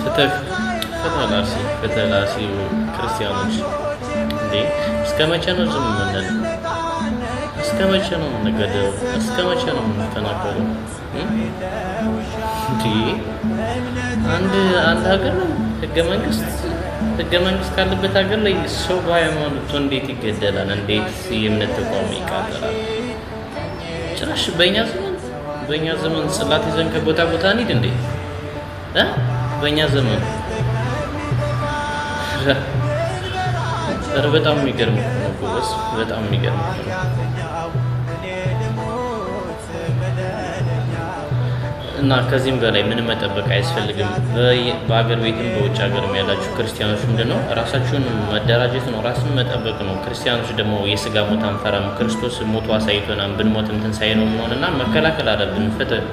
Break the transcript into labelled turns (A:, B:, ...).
A: ፍትህ ፍትህ ለአርሲ፣ ፍትህ ለአርሲ ክርስቲያኖች። እንዴ እስከ መቼ ነው ዝም የምንለው? እስከ መቼ ነው የምንገደለው? እስከ መቼ ነው የምንፈናቀለው? እንዴ አንድ አንድ ሀገር ነው፣ ህገ መንግስት ካለበት ሀገር ላይ ሰው በሃይማኖቱ እንዴት ይገደላል? እንዴት የእምነት ተቋሙ ይቃጠላል? ጭራሽ በእኛ ዘመን ጽላት ይዘን ከቦታ ቦታ እንሂድ እንዴ እ በእኛ ዘመን? ኧረ በጣም የሚገርም እኮ ነው ጎበዝ፣ በጣም የሚገርም እኮ ነው። እና ከዚህም በላይ ምንም መጠበቅ አያስፈልግም። በሀገር ቤትም በውጭ ሀገርም ያላችሁ ክርስቲያኖች ምንድን ነው፣ ራሳችሁን መደራጀት ነው፣ ራስን መጠበቅ ነው። ክርስቲያኖች ደግሞ የስጋ ሞት አንፈራም። ክርስቶስ ሞቶ አሳይቶናል። ብንሞትም ትንሳኤ ነው የምንሆን እና መከላከል አለብን። ፍትህ